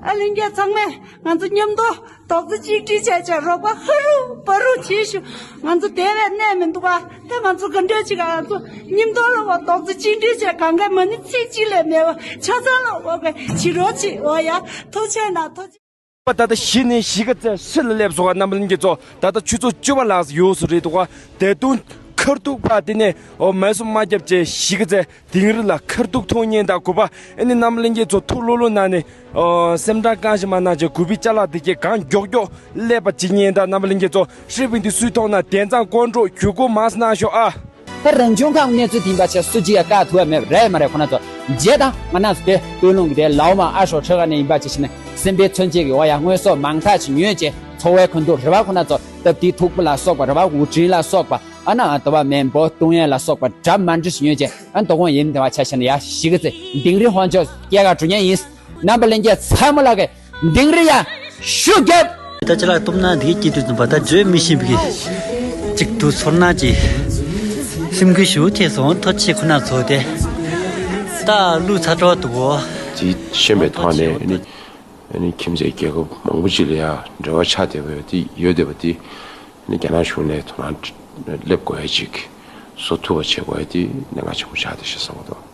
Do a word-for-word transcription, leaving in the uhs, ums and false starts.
ཨ་ལྷན་རྒྱས་ཚང་མས་ང་ཚོ་མཉམ་དུ་རྡོག་རྩ་གཅིག་སྒྲིལ་བྱས་བྱས་རོགས་པ་ཧུར་རུ་པ་རུ་བྱེད་ཤོག་ང་ཚོ་བསྡད་པའི་གནས་མི་འདུག་ག་དེ་ང་ཚོ་ག་འདྲས་ཅིག་ང་ཚོ་མཉམ་དུ་ལ་བ་རྡོག་རྩ་གཅིག་སྒྲིལ་བྱས་གང་ག་མ་ནི་ཚིག་གཅིག་ལས་མེད་པ་ཆ་ཚང་ལ་བ་ག་བྱེད་རོགས་བྱེད་འོ་ཡ། ཐུགས་རྗེ་གནང་། ཐུགས་རྗེ། པ་ད་ལྟ་གཞི་ནས་གཞིས་ཀ་རྩེ་ཧྲིལ་ལ་སླེབས་སོང་བ། རྣམ་པ་ལྷན་རྒྱས་ཚོ། ད་ལྟ་ཆུ་ཚོད་བཅུ་པ་ལ་ཡོལ་སོ་རེད་འདུག་ག་དེ་དུས་ཁ་ཐུག་པ་དེ་ནས་འོ་མེ་སྲུང་དམག་རྒྱབ་བྱས་གཞིས་ཀ་རྩེ་དིང་རི་ལ་ཁ་ཐུག་ཐུག་ཉེན་དང་དགུ་པ། ཨ་ནི་རྣམ་པ་ལྷན་རྒྱས་ཚོ་ཐུགས་ལྷོད་ལྷོད་གནང་ནས་འོ་སེམས་ཁྲལ་གང་ཞིག་མ་གནང་བྱས་དགུ་པའི་ཅ་ལག་དེ་གས་གང་མགྱོགས་མགྱོགས་སླེབས་པ་བྱེད་ཉེན་དང་། རྣམ་པ་ལྷན་རྒྱས་ཚོ་ཧྲིལ་པོ་འདི་སུས་མཐོང་ན་བདེན་གཙང་ཀོང་ཀྲོག་གུས་བཀུར་མང་ཙམ་གནང་ཤོག་ཨ། ད་རང་བྱུང་ཁམས་གནས་ཚུལ་དེ་ཡིན་པ་བྱས་སུ་གཅིག་ཡང་བཀག་ཐུབ་པ་མེད་པ་རེད་མ་རེད། ཁོ་ན་ཚོ་རྗེས་དང་ང་རང་ཚོ་དེ་སྟོད་ལུང་གི་དེ་ལའོ་མ་ཨ་ཤོ་ཁྲི་ཁ་ནས་ཡིན་པ་བྱས་ཤིང་ནས་སེམས་པའི་མཚོན་བྱེད་ཀྱི་འོ་ཡ་དངོས་ཟོག་མང་དག་ཅིག་ཉོས་བྱས་འཚོ་བའི་ཁོན་ཐུག་རེ་བ། ཁོ་ན་ཚོ་སྟབས་བདེའི་ཐུག་པ་ལ་སོགས་པ་རེ་བ། འུར་འདྲེན་ལ་སོགས་པ། ཨ་ན་ཨ་དོ་བ་མེན་པོ་བཏུང་ཡས་ལ་སོགས་པ་འདྲ་མ་འདྲ་ཞིག་ཉོས་བྱས་ཨ་དོ་དགོང་ཡིན་དེ་བ་ཆ་བཞག་ན་ཡ་གཞིས་ཀ་རྩེ་དིང་རི་ཧོན་ཅོ་སྐྱེལ་ག་འགྲོ་མཁན་ཡིན། རྣམ་པ་ལྷན་རྒྱས་ཚང་མ་ལ་གི་དིང་རི་ཡ་ཤུགས་རྒྱབ། ད་ཅི་ལ་གཏུམ་ན་འདི་སྐྱིད་དུས་ཙམ་པ་ད་བརྗོད་མི་ཤེས་པའི་གཅིག་ཏུ་ཚོར་སྣང་གི་སེམས་འགུལ་ཞུ་ཐེ་སོང་། ཐོ་ཆེ་ཁོ་ན་ཚོ་དེ་ད་ལུས་ཚ་དྲོ་འདུག་གོ། དེ་ཤེས་པའི་ཐོག་ནས་ཨ་ནི་ཨ་ནི་ཁྱིམ་མཚེས་རྒྱལ་ཁབ་མང་པོ་ཅིག་ལ་ཡ་འབྲེལ་བ་ཆགས་བསྡད་པ་ཡོད་དེ་ཡོད་བསྡད་པ་དེ་ཨ་ནི་རྒྱ་ནག་གཞུང་ནས་དོ་སྣང་སླེབས་དགོས་ཡ་ཅིག་བཟོ་ཐུབ་པ་བྱེད་དགོས་ཡ་དེ་གནད་འགག་ཆེན་པོ་ཆགས་བསྡད་ཤག་བསམ་གྱི་འདུག